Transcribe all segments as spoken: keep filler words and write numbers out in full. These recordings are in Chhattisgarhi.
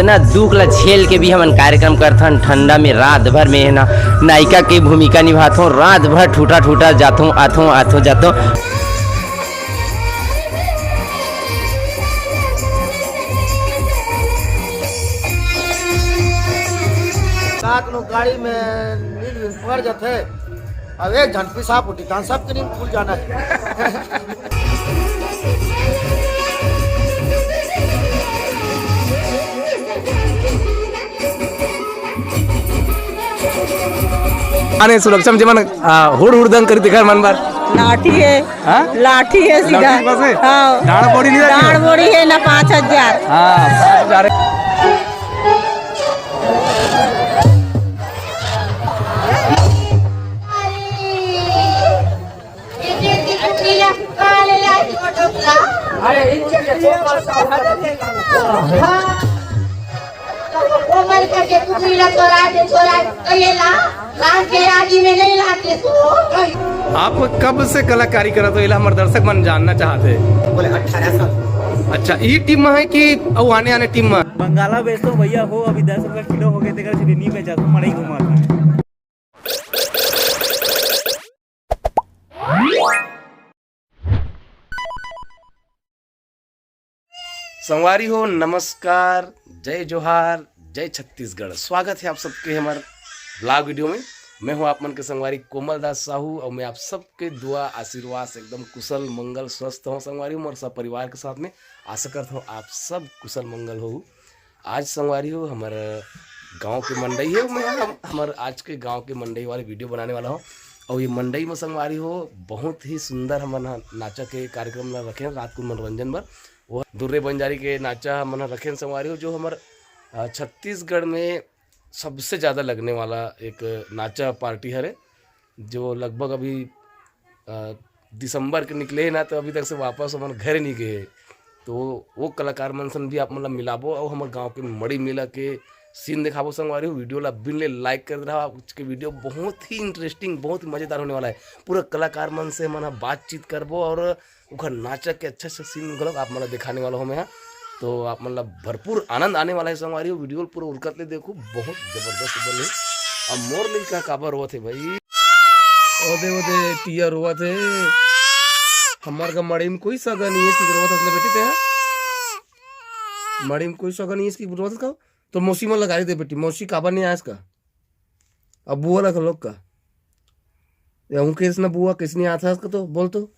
ना दुख ला झेल के भी हमन कार्यक्रम करथन। ठंडा में रात भर में है ना नायिका के भूमिका निभाथों, रात भर ठूठा ठूठा जाथों, आथों, आथों, जाथों। रात में गाड़ी में नींद में पड़ जाते, अब एक झन पेशाब उठी, तहन सबके नींद खुल जाना है। आने सुरक्षा में जेमन, आ, हुड़ हुड़ दंग करी तेखर मन बर। लाठी है। हाँ? लाठी है सीधा। लाठी बस है? हाँ। डांड़ बोड़ी नहीं रहती? डांड़ बोड़ी है ना पाँच हजार। हाँ, पाँच हजार। कोमल करके कुकरी ला तोरा दे, तोरा कहेला, राम के आदि में नहीं लाते सो। आप कब से कलाकारी करत हो, एला हमर दर्शक मन जानना चाहते। बोले अठारह साल। अच्छा, ई टीम में है कि अउ आने आने टीम में? बंगाला बेचतो भैया हो, अभी दस रुपया किलो हो गए, तेकर से नहीं बेचा, तो मड़ई घुमा था। संगवारी हो, नमस्कार, जय जोहार, जय छत्तीसगढ़। स्वागत है आप सबके हमार ब्लॉग वीडियो में। मैं हूं आप मन के संगवारी कोमल दास साहू और मैं आप सबके दुआ आशीर्वाद से एकदम कुशल मंगल स्वस्थ हूं संगवारी हो, मोर सब परिवार के साथ में। आशा करता हूं आप सब कुशल मंगल हो। आज संगवारी हो, हमर गांव के मंडई है, मैं हम, हमर आज के गांव के मंडई वाले वीडियो बनाने वाला हूं। और ये मंडई में संगवारी हो, बहुत ही सुंदर हमन ह नाचा के कार्यक्रम ला रखेन रात को मनोरंजन बर। वो दुर्रे बंजारी के नाचा हमन ह रखेन संगवारी हो, जो हमर, अ, छत्तीसगढ़ में सबसे ज़्यादा लगने वाला एक नाचा पार्टी हरे, जो लगभग अभी, अ, दिसंबर के निकले हे ना, तो अभी तक से वापस हमन घर नहीं गए। तो वो कलाकार मन सन भी आप मन ला मिलाबो और हमर गांव के मड़ई मेला के सीन दिखाबो संगवारी हो। वीडियो ला बिन ले लाइक कर रहा, आज के वीडियो बहुत ही इंटरेस्टिंग, बहुत ही मजेदार होने वाला है। पूरा कलाकार मन से हमन ह बातचीत करबो और ओखर नाचक के अच्छा अच्छा सीन घलोक आप मन ला दिखाने वाला हो मैं ह। तो आप मन ला भरपूर आनंद आने वाला है संगवारी हो। वीडियो पूरा उरकत ले देखो, बहुत जबरदस्त बने। अब मोर लइका काबर रोवत हे भाई? ओदे ओदे टिया रोवत हे। हमर का मड़ई में कोई सगा नहीं है, इसकी रोवत हस ना बेटी ते? मड़ई में कोई सगा नहीं है, इसकी रोवत हस का? तो मौसी मन ला गारी दे बेटी, मौसी काबर नहीं आयस का? अब बुआ ला घलोक का? या हूँ केस ना बुआ, किसने आता है इसका तो? बोल तो।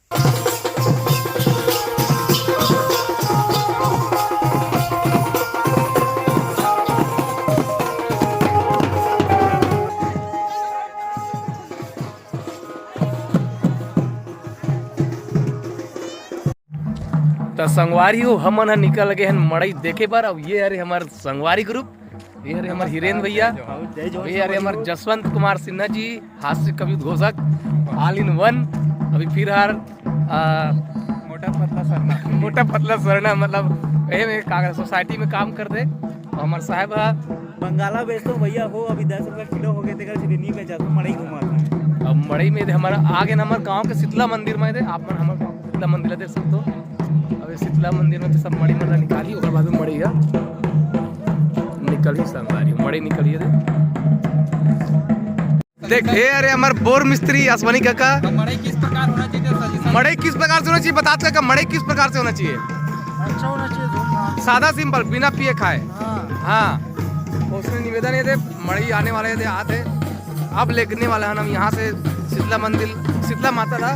त संगवारी हो, हमन ह निकल गए हन मड़ई देखे बर। अब ये हरे हमर संगवारी ग्रुप, ये हरे हमर हिरेन भैया, जय जोहार। ये हरे हमर जसवंत कुमार सिन्हा जी, हास्य कवि उद्घोषक, ऑल इन वन। अभी फिर हर, आ, मोटा पतला सरना। मोटा पतला सरना, मतलब, कहे में का सोसाइटी में काम कर दे। और हमर साहब ह बंगाला बेचतो भैया हो, अभी दस रुपया किलो हो गए, तेकर से नहीं बेचा, तो मड़ई घुमा था। अब मड़ई में दे हमारा आगे न हमर गांव के शीतला मंदिर में दे, आप मन हमर गांव के शीतला मंदिर ला देख सकते हो। अब ये शीतला मंदिर में तो सब मड़ई मन ला निकाली, ओकर बाद में मड़ई ह निकलही संगवारी, मड़ई निकलिए दे। देख, हे अरे हमर बोर मिस्त्री अश्वनी काका। तो मड़ई किस प्रकार होना चाहिए सर? मड़ई किस प्रकार से होना चाहिए, बतात काका, मड़ई किस प्रकार से होना चाहिए? अच्छा होना चाहिए, धूमधाम। सादा सिंपल, बिना पिए खाए। हाँ। हाँ। उसने निवेदन ये दे, मड़ई आने वाले ये दे, आते। अब लेगने वाला है हम यहाँ से शीतला मंदिर, शीतला माता था,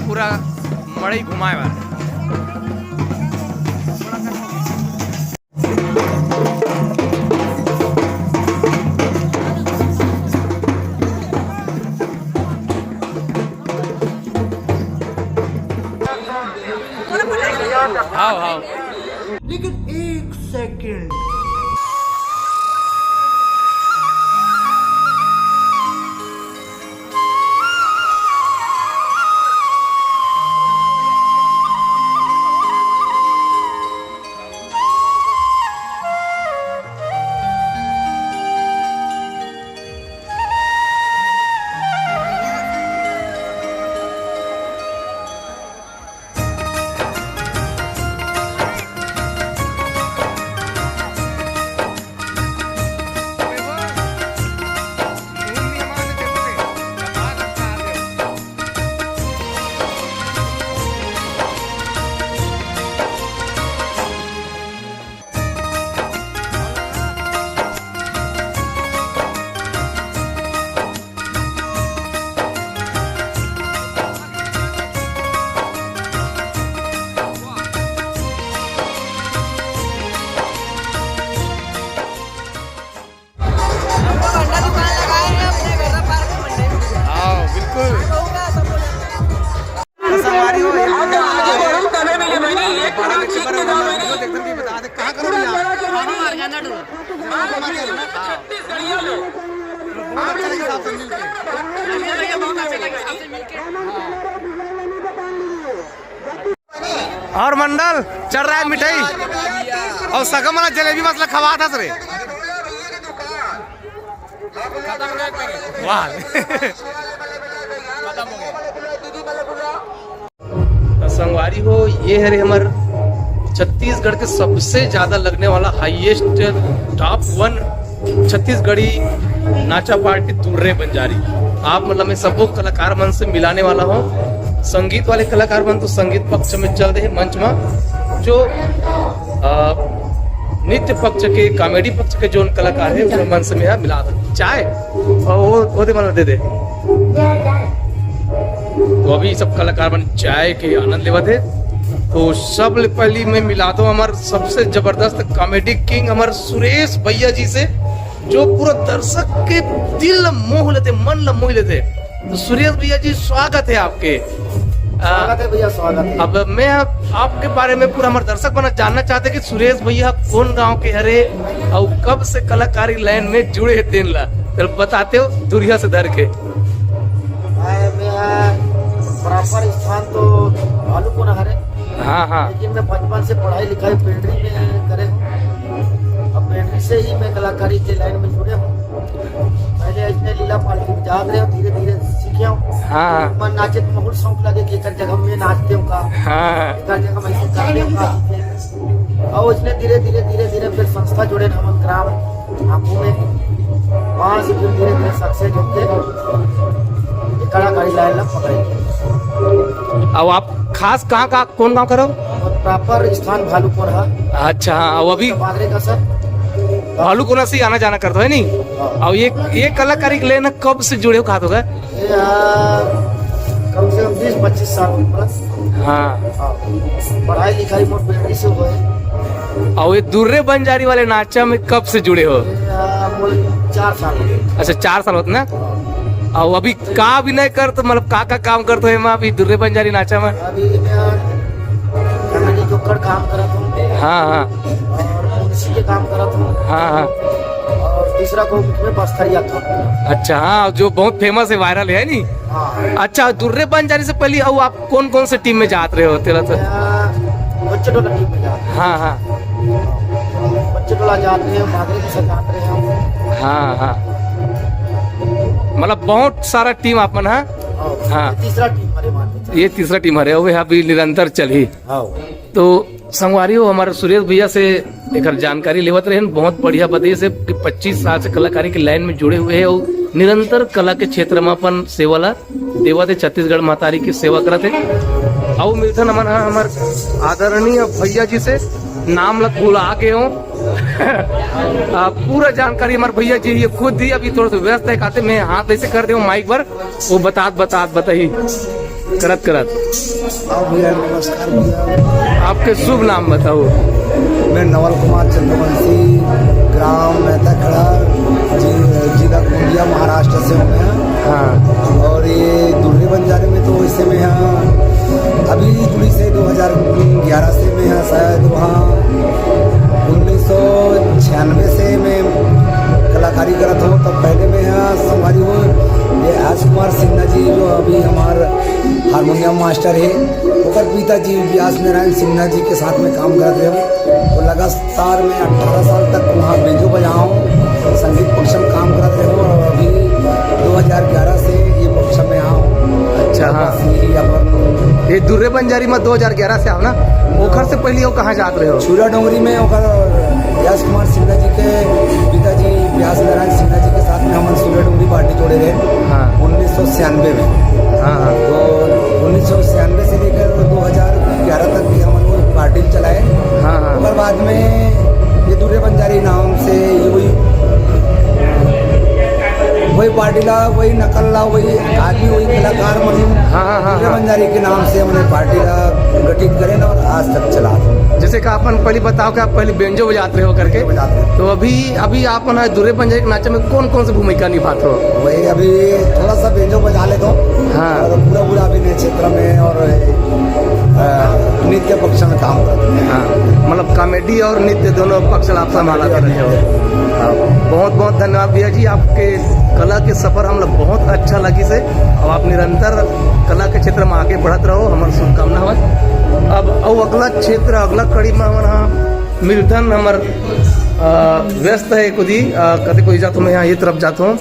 पूरा मड़ई घुमाए वाला। आओ, आओ। लेकिन एक सेकंड। और मंडल, चल रहा है मिठाई और सगम वाला जलेबी मसला खवा था रे। वाह। तो संगवारी हो, ये हरे हमर छत्तीसगढ़ के सबसे ज्यादा लगने वाला हाईएस्ट टॉप वन छत्तीसगढ़ी नाचा पार्टी दुर्रे बंजारी। आप मतलब मैं सबो कलाकार मन से मिलाने वाला हूँ। संगीत वाले कलाकार मन तो संगीत पक्ष में चल दे मंच में, जो अ, नृत्य पक्ष के, कॉमेडी पक्ष के जोन कलाकार है, उन मन से मैं मिला दे चाय और वो, वो दे, मतलब, दे दे। तो अभी सब कलाकार मन चाय के आनंद लेवत है। तो सब ले पहली मैं मिला दो हमार सबसे जबरदस्त कॉमेडी किंग हमार सुरेश भैया जी से, जो पूरा दर्शक के दिल ला मोह लेते, मन ला मोह लेते। तो सुरेश भैया जी, स्वागत है आपके। आ, स्वागत है भैया, स्वागत है। अब मैं आप, आपके बारे में पूरा हमारे दर्शक बना जानना चाहते कि सुरेश भैया कौन गांव के हरे और कब से कलाकारी लाइन में जुड़े हैं तेन ला, तो बताते हो दुरिया से धर के। मैं, मैं प्रॉपर स्थान तो भालू को ना हरे। हाँ, हाँ। लेकिन मैं बचपन से पढ़ाई लिखाई पेंड्री में करे हूँ। अब पेंड्री से ही मैं कलाकारी के लाइन में जुड़े हूँ। पहले ऐसे लीला पालकी में जात रहे हूँ, धीरे धीरे सीखे हूँ। हाँ। मन नाचे तो बहुत शौक लगे कि एकर जगह में नाचते हूँ का, हाँ। एकर जगह में ऐसे करते हूँ का। और उसने धीरे धीरे धीरे धीरे फिर संस्था जुड़े हमन ग्राम आंखों में, वहाँ से फिर धीरे धीरे सक्सेस होके ये कलाकारी लाइन ला पकड़े। अब आप खास कहाँ का, कौन गांव करो? और प्रॉपर स्थान भालू कोना। अच्छा, हाँ, वो अभी बागरे का सर। भालू कोना से ही आना जाना करता है नहीं? हाँ। और ये, ये कलाकारी के लेना कब से जुड़े हो, कहा तो गए? ये, आ, कम से कम बीस पच्चीस साल प्लस। हाँ। हाँ। पढ़ाई लिखाई मोर बेटी से हुए। और ये दुर्रे बंजारी वाले नाचा में कब से जुड़े हो? ये, आ, मोर चार साल हो गए। अच्छा, चार साल होत ना। और अभी का अभिनय करत, मतलब का का काम करत हो एमा अभी दुर्रे बंजारी नाचा में? अभी मैं कहानी जोकर काम करत हूँ। हाँ, हाँ। और मुंशी के काम करत हूँ। हाँ, हाँ। और तीसरा को मैं बस्तरिया था। अच्छा, हाँ, जो बहुत फेमस है, वायरल है नी? हाँ। अच्छा, दुर्रे बंजारी से पहले अउ आप कौन कौन से टीम में जात रहे हो तेला तो? मैं बच्चे टोला टीम में जात रहे। हाँ, हाँ। बच्चे टोला जात रहे, बागरे के साथ जात रहे हम। हाँ, हाँ। मतलब बहुत सारा टीम आप मन, हाँ? हाँ। हाँ। ये तीसरा टीम हरे मान के चल। ये तीसरा टीम हरे, अउ ये अभी निरंतर चलही। हाँ। तो संगवारी हो, हमारे सुरेश भैया से एकर जानकारी लेवत रहेन, बहुत बढ़िया बतइस हे कि पच्चीस साल से कलाकारी के लाइन में जुड़े हुए हे और निरंतर कला के क्षेत्र में अपन सेवा ला देवत हे, छत्तीसगढ़ महतारी की सेवा करत हे। अउ मिलथन हमन ह हमर आदरणीय भैया जी से, नाम ला भुला गे हो। आ, पूरा जानकारी हमारे भैया जी ये खुद दी, अभी थोड़ा सा व्यस्त है, कहते मैं हाथ ऐसे कर दे माइक पर, वो बतात बतात बताही करत करत। हाँ भैया, नमस्कार भैया। आपके शुभ नाम बताओ। मैं नवल कुमार चंद्रवंशी, ग्राम मेहता खड़ा, जि-, जिला गोंदिया, महाराष्ट्र से हूँ मैं। हाँ। और ये दुर्रे बंजारे में तो वैसे मैं यहाँ अभी जुड़ी से दो हज़ार ग्यारह से मैं यहाँ शायद वहाँ उन्नीस सौ छियानवे से मैं कलाकारी करत हूँ। तब पहले मैं यहाँ संगवारी हूँ, ये आश कुमार सिन्हा जी जो अभी हमार हारमोनियम मास्टर है, ओकर पिताजी व्यास नारायण सिन्हा जी के साथ में काम करत रहे। तो लगातार मैं अठारह साल तक वहाँ बेंजो बजाऊँ, संगीत पक्ष में काम करत रहे और अभी दो हज़ार ग्यारह से ये पक्ष में आऊँ। अच्छा, हाँ। बस यही अपन ये दुर्रे बंजारी में दो हज़ार ग्यारह से आओ ना, ओकर से पहले वो कहाँ जात रहे हो? छुरा डोंगरी में ओकर यश कुमार सिन्हा जी के पिताजी व्यास नारायण सिन्हा जी के साथ में हमन छुरा डोंगरी पार्टी जोड़े रहे। हाँ। उन्नीस सौ छियानवे में। हाँ, हाँ। तो उन्नीस सौ छियानवे से लेकर दो हज़ार ग्यारह तक भी हमन वो पार्टी चलाए। हाँ, हाँ। ओकर बाद में ये दुर्रे बंजारी नाम से ये वही, वही पार्टी ला, वही नकल ला, वही आदमी, वही कलाकार मन हाँ, हाँ, हाँ, दुर्रे हाँ। बंजारी के नाम से हमने पार्टी ला गठित करेन और आज तक चला। जैसे कि अपन पहले बताओ कि आप पहले बेंजो बजाते हो करके। बजाते हैं। तो अभी, अभी आप मन दुर्रे बंजारी के नाचे में कौन कौन सी भूमिका निभाते हो? वही अभी थोड़ा सा बेंजो बजा लेता हूँ। हाँ। और पूरा पूरा अभिनय क्षेत्र में और, अ, नृत्य पक्ष में काम करते हैं। हाँ, मतलब कॉमेडी और नृत्य दोनों पक्ष आप संभाला करते हो। हाँ, बहुत बहुत धन्यवाद भैया जी, आपके कला कला के सफर हमला बहुत अच्छा लगिस हे। अब आप निरंतर कला के क्षेत्र में आगे बढ़त रहो, हमर शुभकामना हवय। अब अउ अगला क्षेत्र, अगला कड़ी में हमन हा मिलथन, हमर, अ, व्यस्त हे कुदी, अ, कते कोई जात हूँ मैं यहाँ ये तरफ जात हूँ। अ,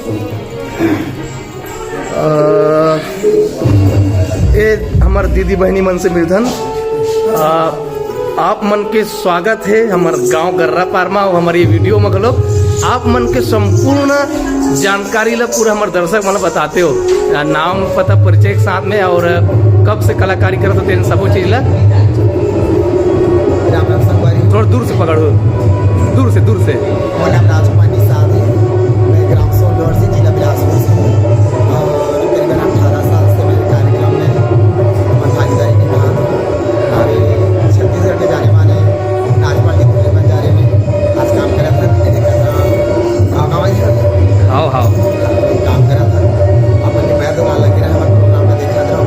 ये हमर दीदी बहिनी मन से मिलथन। अ, आप मन के स्वागत हे हमर गांव गर्रापार मा अउ हमर ये video म घलो। आप मन के संपूर्ण जानकारी ला पूरा हमर दर्शक मन ला बताते हो, अ, नाम, पता, परिचय के साथ में, और कब से कलाकारी करत हो, तेन सबो चीज ला। राम राम संगवारी। थोड़ा दूर से पकड़ो, दूर से, दूर से। मोर नाम राजकुमार निषाद हे, मैं ग्राम सोनडोर से, जिला बिलासपुर से हूँ और करीबन अठारह साल से मैं कार्यक्रम में अपन भागीदारी निभात हूँ। अभी छत्तीसगढ़ के जाने माने नाच पार्टी दुर्रे बंजारे में आज काम करत हन, एकर नाम गाँव गाँव ही हन। हाव, हाव। काम करत हन, अपन के पैर दुकान लगे रहे, अपन प्रोग्राम में देखत रहो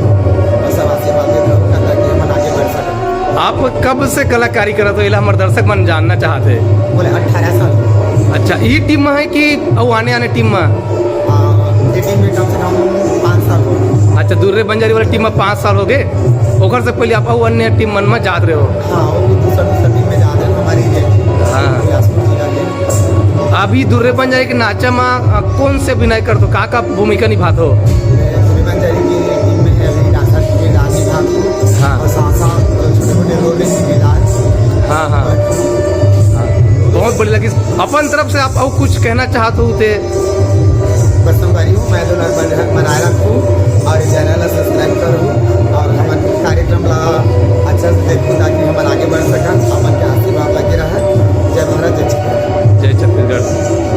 और सब आशीर्वाद देत रहो, ताकि हमन आगे बढ़ सकन। आप कब से कलाकारी करत हो, एला हमर दर्शक मन जानना चाहत हे। बोले अठारह साल। अच्छा, ई टीम में है कि अउ आने आने टीम में? हाँ, ये टीम में कम से कम पाँच साल हो गए। अच्छा, दुर्रे बंजारी वाला टीम में पाँच साल हो गए, ओकर से पहले आप अउ अन्य टीम मन में जात रहे हो? हाँ, वो भी दूसरा, दूसरा टीम में जात रहे, हमारे ये हाँ। बिलासपुर जिला के। अभी दुर्रे बंजारी के नाचा में, अ, कौन से अभिनय करत हो, का का भूमिका निभात हो? मैं दुर्रे बंजारी की टीम में अभी डांसर के डांस निभात हूँ हाँ। और साथ साथ छोटे मोटे रोल भी निभात हूँ। हाँ, हाँ। हाँ। बहुत बढ़िया लगिस। अपन तरफ से आप अउ कुछ कहना चाहत हो ते? बस संगवारी हो, मैं तो नर बन-, बनाए रखूँ और चैनल ला सब्सक्राइब करूँ और हमन कार्यक्रम ला अच्छा से देखूँ, ताकि हमन आगे बढ़ सकन, हमन के आशीर्वाद लगे रहे। जय भारत, जय छत्तीसगढ़। जय छत्तीसगढ़।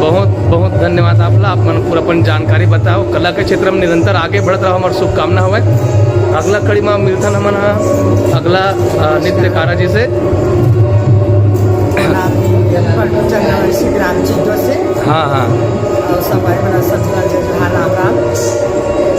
बहुत बहुत धन्यवाद आप ला, आप मन पूरा अपन जानकारी बताओ। कला के क्षेत्र में निरंतर आगे बढ़त रहो, हमर शुभकामना हवय। अगला कड़ी में मिलथन हमन हा अगला, अ, नृत्यकारा जी से। ग्राम चित्तो से। हाँ, हाँ। और सब भाई बहन सब ला जय जोहार, राम राम।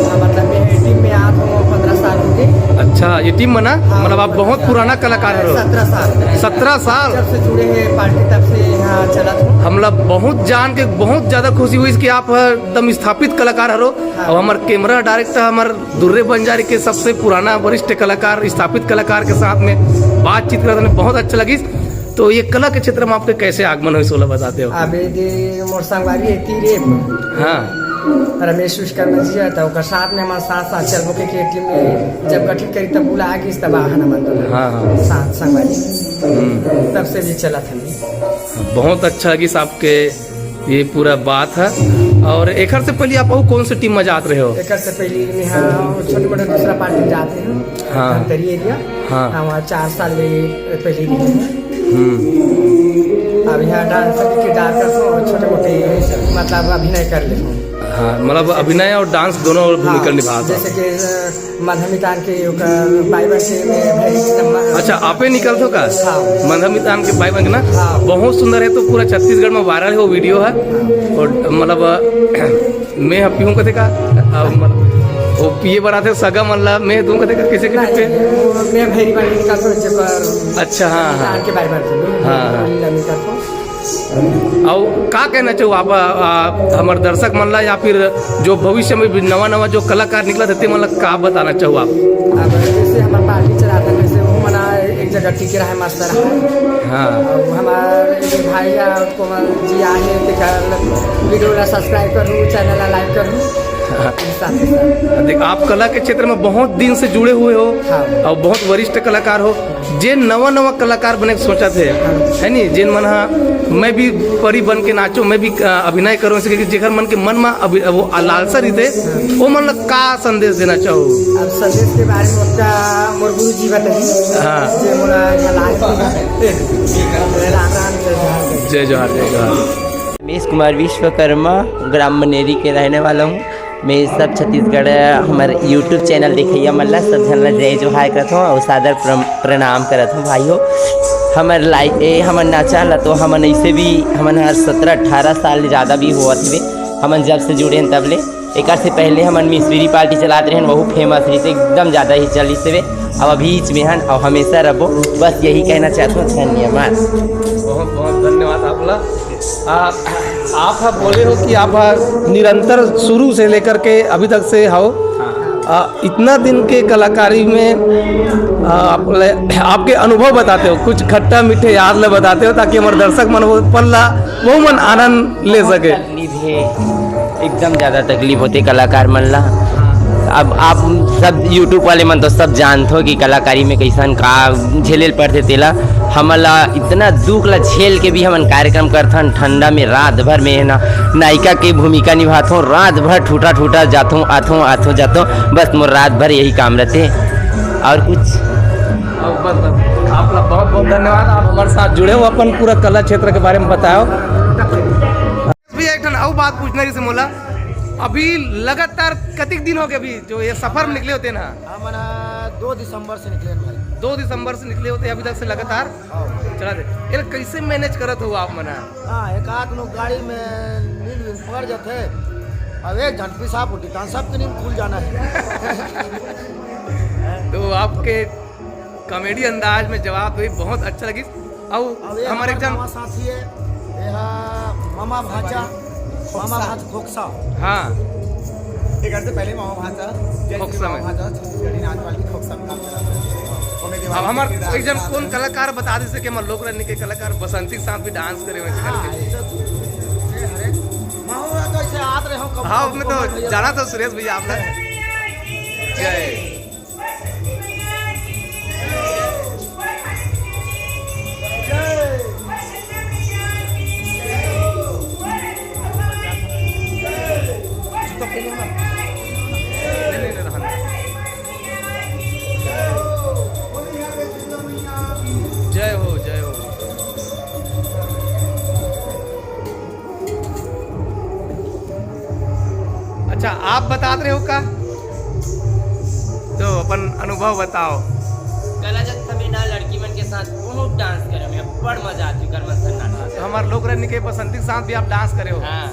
हाँ, मतलब, मैं टीम में आत हूँ, पन्द्रह साल हो गए। अच्छा, ये टीम में ना? हाँ, मतलब, आप बहुत पुराना कलाकार हो। सत्रह साल। सत्रह साल? जब से जुड़े हैं पार्टी, तब से यहाँ चलत हूँ। हमला बहुत जान के बहुत ज्यादा खुशी हुई कि आप एकदम स्थापित कलाकार हरो। हाँ। और हमर कैमरा डायरेक्टर, हमर दुर्रे बंजारी के सबसे पुराना वरिष्ठ कलाकार, स्थापित कलाकार के साथ में बातचीत करत हन, बहुत अच्छा लगिस। तो ये कला के क्षेत्र में आपके कैसे आगमन होइस, ओला बताते हो? अबे दे मोर संगवारी है तीरे। हाँ। रमेश विश्वकर्मा जी है, तो ओकर साथ में हमारे साथ साथ चलबो के, के टीम में जब गठित करी तब बुला के तब आहन मन हाँ, हाँ। साथ संगवारी। हम्म। तब से भी चलत हन। बहुत अच्छा लगिस आपके ये पूरा बात है। और एकर से पहले आप अउ कौन से टीम में जात रहे हो? एकर से पहले मैं हाँ छोटे मोटे दूसरा पार्टी जाते हैं। हाँ। धमतरी एरिया। हाँ। हाँ, वहाँ चार साल ले पहले रहे हैं। हम्म। अब यहाँ डांस के किरदार कर दो और छोटे मोटे मतलब अभिनय कर ले। हाँ, मतलब अभिनय और डांस दोनों भूमिका हाँ, निभाता। जैसे कि, अ, मधमितान के ओकर बाई बन के में भैरी चिदम्मा। अच्छा, आपे निकलथो का? हाँ। मधमितान के बाई बन के ना? हाँ। बहुत सुंदर है, तो पूरा छत्तीसगढ़ में वायरल है वो वीडियो है। और मतलब, मैं ह पीहूँ कथे का? अब मन-, वो पिए बर आथे सगा मन ला, मैं दूँ कथे का? किसे किसे नहीं, पे? वो मैं भैरी बन के निकलथो, जेकर अच्छा, हाँ, हाँ। मधमितान के बाई बन के, हाँ, हाँ। भैरी बन के निकलथो। अउ का कहना चाहू आप, आ, हमर दर्शक मन ला या फिर जो भविष्य में भी नवा नवा जो कलाकार निकलत हे, ते मन ला का बताना चाहू आप? अब जैसे हमर पार्टी चलात हे, वैसे वो मना एक जगह टिके रहे, मस्त रहे। हाँ। अउ हमर एक भाई या कोमल जी आहे, तेकर वीडियो ला सब्सक्राइब करू, चैनल ला लाइक करू। हाँ। साथ ही साथ। देख, आप कला के क्षेत्र में बहुत दिन से जुड़े हुए हो हाँ। और बहुत वरिष्ठ कलाकार हो। जे नवा नवा कलाकार बने के सोचत हे, है नी, जेन मन हा, "मैं भी परी बन के नाचो, मैं भी, अ, अभिनय करूँ", ऐसे करके जेकर मन के मन में अभि-, वो लालसा रहिथे, वो मन ला का संदेश देना चाहू? अब संदेश के बारे में ओतका मोर गुरु जी बताही। हाँ। जे मोला यहाँ लाल किया। राम राम, जय जोहार। जय जोहार, जय जोहार। रमेश कुमार विश्वकर्मा, ग्राम मनेरी के रहने वाला हूँ। मैं सब छत्तीसगढ़ हमर YouTube चैनल देखइया मन ला, सब झन ला जय जोहार करत हूँ और सादर प्रम-, प्रणाम करत हूँ भाई हो। हमर लाइ-, ए, हमर नाचा ला तो हमन ऐसे भी, हमन हर सत्रह अठारह साल ले ज़्यादा भी होवत हवे। हमन जब से जुड़े हन तब ले, एकर से पहले हमन मिसरी पार्टी चलात रहेन, वहू फेमस रहिस, एकदम ज़्यादा ही चलिस हवे। अब अभी बीच में हन और हमेशा रहो, बस यही कहना चाहत हूँ, धन्यवाद। बहुत बहुत धन्यवाद आप ला। आ, आप ह बोले हो कि आप ह निरंतर शुरू से लेकर के अभी तक से हो। आ, इतना दिन के कलाकारी में, आ, आप ले, आपके अनुभव बताते हो, कुछ खट्टा मीठे याद ले बताते हो, ताकि हमर दर्शक मन वो पल ला वो मन आनंद ले सके। तकलीफ है, एकदम ज्यादा तकलीफ होते कलाकार मन ला। अब आप सब YouTube वाले मन तो सब जानत हो कि कलाकारी में कैसन का झेले ल पड़थे तेला। हमन ला इतना दुख ला झेल के भी हमन कार्यक्रम करथन, ठंडा में रात भर में है ना, नायिका के भूमिका निभाथों, रात भर ठूटा ठूटा जाथों, आथों, आथों, जाथों। बस मोर रात भर यही काम रहते और कुछ। बस, बस। आप ला बहुत बहुत धन्यवाद, आप हमारे साथ जुड़े हो, अपन पूरा कला क्षेत्र के बारे में बताओ। भी एक ठन अउ बात पूछना रहिस मोला, अभी लगातार कतिक दिन हो गए अभी जो ये सफर में निकले होते ना? हमन ह दो दिसंबर से निकले हन भाई। दो दिसंबर से निकले होते अभी तक से लगातार? हाँ। चला दे। ये कैसे मैनेज करत हो आप मन ह? हाँ, एक आध लोग गाड़ी में नींद वींद पकड़ जाते। अब एक घंट पेशाब उल्टी तान सबके नींद खुल जाना है। तो आपके कॉमेडी अंदाज में जवाब दे, बहुत अच्छा लगिस। अउ अब ये हमर एक हमार जन नवा साथी है, ये हा मामा भांचा, मामा भांचा खोकसा। हाँ। एक घंटे पहले मामा भांचा, जय श्री खोकसा मामा में। भांचा, छत्तीसगढ़ी नाच वाली खोकसा में काम करा था। कॉमेडी अब वाली हमर किरदार एक जन निभा कौन रहे हैं। कलाकार बता दे सके, हमर लोक रंजनी के कलाकार बसंती के साथ भी डांस करे हुए हाँ, करके। ये सब, ये हरे, माहौल तो ऐसे आत रहे हो, कब हाँ, कब उसमें कब तो भैया। जाना था सुरेश भैया आपने। जय। जय हो, जय हो। अच्छा, आप बतात रहे हो का? तो अपन अनुभव बताओ। कला जत्था में ना लड़की मन के साथ बहुत डांस करे, मैं बड़ मजा आती है कर मन सन्नाटा। हमार लोक रंजनी के बसंती के साथ भी आप डांस करे हो? हाँ।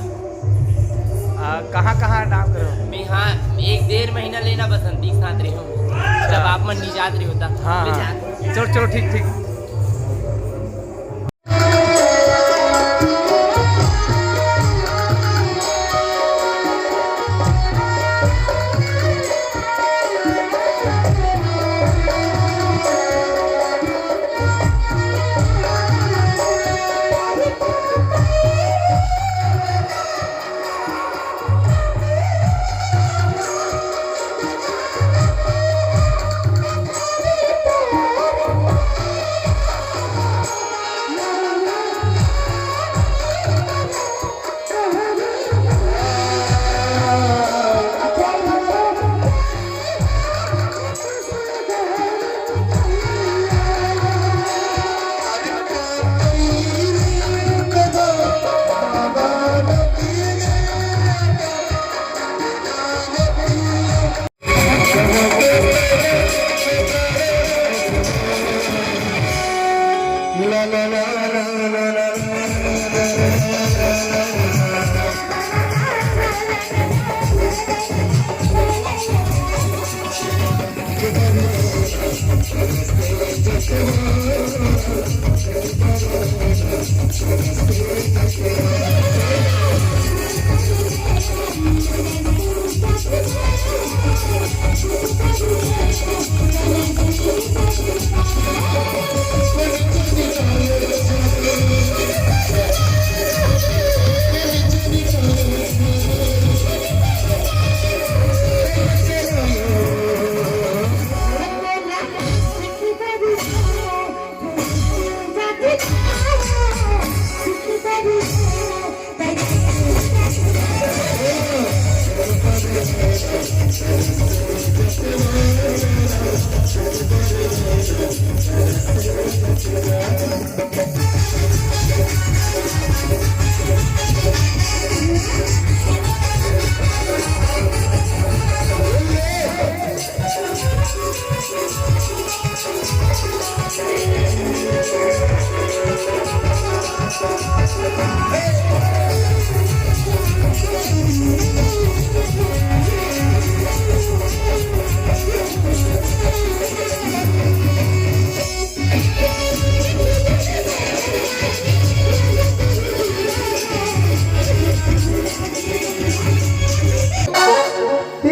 आ, कहाँ कहाँ डांस करे हो? मैं हाँ, एक डेढ़ महीना लेना बसंती के साथ रहे हूँ, जब आप मन निजात रहे होता। हाँ, ले हाँ। जात। चलो, चलो, ठीक, ठीक।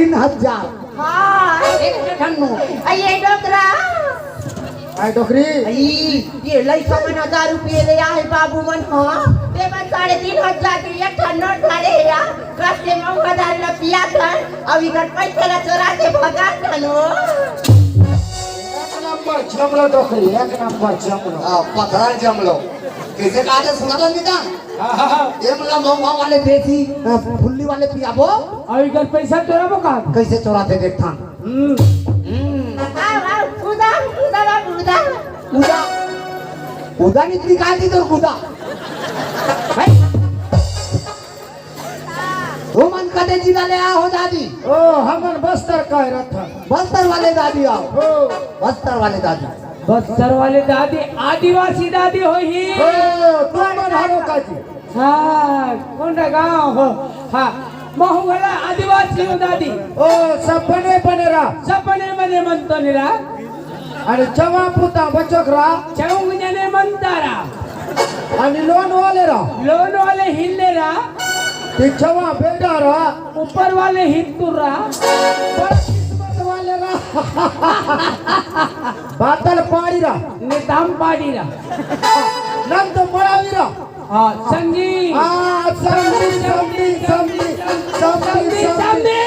तीन हजार। हाँ। एक ठन नोट। अ, ये डोकरा। आय डोकरी। अई, ये लइका मन ह दारू पिए ले आहे बाबू मन ह। ते मन साढ़े तीन हजार के एक ठन नोट धरे हे या। कस के मउहा दारू ल पियाथन, अउ इकर पइसा ल चोरा के भगाथन ओ। एक नंबर जमलो डोकरी, एक नंबर जमलो। हाँ, पकड़ा जमलो। कइसे कहा थे सुना तो नहीं था? हाँ, हाँ, हाँ। ये मतलब मउहा वाले देसी, अ, फुल्ली वाले पियाबो। अउ इकर पइसा चोराबो का? कइसे चोराथे देखथन। हम्म। हम्म। आओ, आओ, कूदा, कूदा बाबू, कूदा। कूदा। कूदा निकली काहे दी तोर कूदा? भाई। ओ मन कते जिला ले आ हो दादी? ओ, हमन बस्तर का रथन। बस्तर वाले दादी आओ। ओ। बस्तर वाले दादी। बस्तर वाले दादी, आदिवासी दादी होही। ओ, तुम मन हरो का जी? हाँ, कोंडा गांव हो। हाँ, महू घला आदिवासी हो दादी। ओ, सब बने बने रहा। सब बने बने मन तो निरा। अरे, चवा पुता बचक रहा। चौंग जने मन तारा। अनि लोन वाले रहा। लोन वाले हिल्ले रहा। पीछवा बेटा रहा। ऊपर वाले हित्तुर रहा। बड़ा किस्मत वाले रहा। बातल पाड़ी रहा। निताम पाड़ी रहा। नंद मड़ावी रहा। हाँ, समझी। हाँ, समझी, समझी, समझी, समझी, समझी, समझी।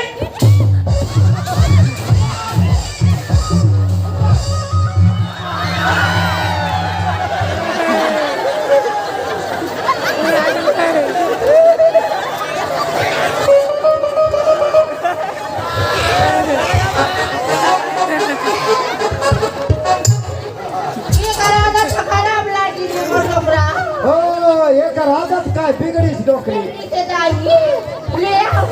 एकर आदत खराब लागी रे मोर डोकरा। ओ, एकर आदत काय बिगड़िस डोकरी? से दाई, ले आओ।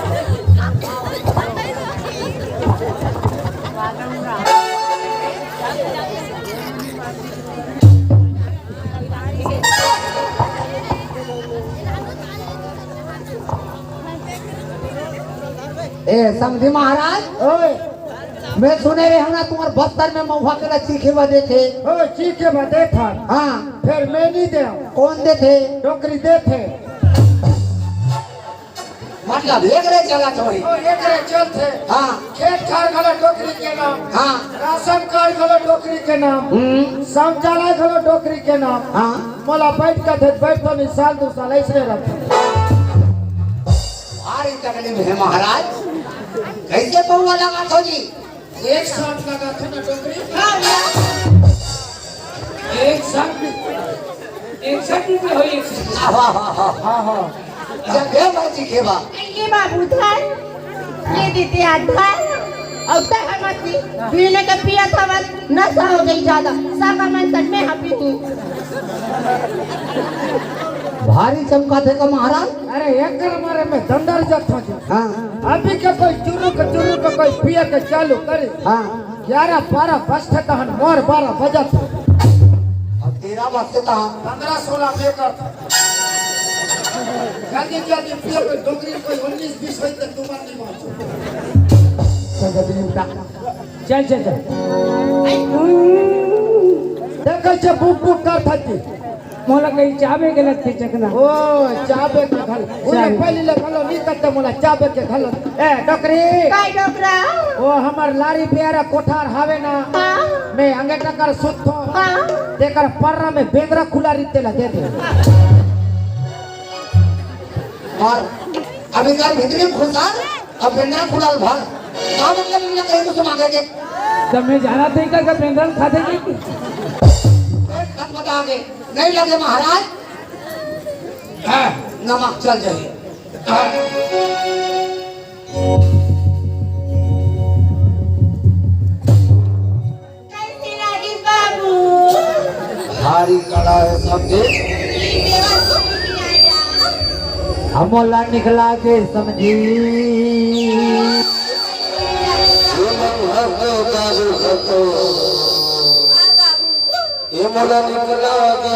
ए, समधी महाराज, ओए। मैं सुने रहे हूँ ना, तुम्हारे बस्तर में महुआ के लच्ची खेवा देथे। ओ, चीखे बा देथन। हाँ। फिर मैं नहीं दे। कौन देथे? डोकरी देथे। मतलब एक रे चला थोड़ी। ओ, एक रे चलथे। हाँ। खेत खार घलो डोकरी के नाम। हाँ। राशन कार्ड घलो डोकरी के नाम। हम्म। शौचालय घलो डोकरी के नाम। हाँ। मोला बैठ के थे, बैठ तो नहीं, साल दो साल ऐसे रहते। भारी तकलीफ है महाराज, कैसे पौवा लगा थो जी? एक साथ लगा थो ना डोकरी। हाँ, हाँ। एक साथ, एक साथ भी हो, एक साथ। हाँ, हाँ, हाँ, हाँ। हाँ, हाँ। जब ये बात ही खेबा। ये बाबू धर, ये देते हाथ धर, अउ तय हर मत पी, पीने के पिया था मत, नशा हो गई ज्यादा, साका मन तक में हाँ पी हूँ। भारी चमका थे का महाराज? अरे, एकर मारे में दंदर जत था जी। हाँ। अभी के कोई चुरुक, चुरुक कोई पिया के चालू करे। हाँ। ग्यारह बारह बजथे तहन मोर बारह बजत। अब तेरह बजथे तहन। पन्द्रह सोलह में करथे। जल्दी, जल्दी पियो, कोई डोकरी, कोई उन्नीस बीस होई त तुमन नहीं मानते। चल, जल्दी उठा। चल, चल, चल। देखै छे, बुक, बुक करथे जी। मोला कहीं चाबे के लगथे चकना। ओ, चाबे के घल। उन्हें चाबे। पहली ले घलो नहीं करते मोला चाबे के घलो। ए, डोकरी। काय डोकरा? ओ, हमर लारी प्यारा कोठार हावे ना। हाँ। मैं अंगे टकर सुत थो। हाँ। तेकर पर्रा में बेंदरा खुला रिते ला दे दे। और अभी का भीतरी घुसा, अब बेंदरा खुला भर। का मतलब इन्हें कहीं कुछ मांगे के? तब मैं जाना थे का, का बेंदरा खाते के? खत बता दे। नहीं लगे महाराज। हाँ। नमक चल जाइए। हाँ। कैसे लागिस बाबू? भारी कड़ा है समझे। हमोला निकला के समझी। ये मोला निकला के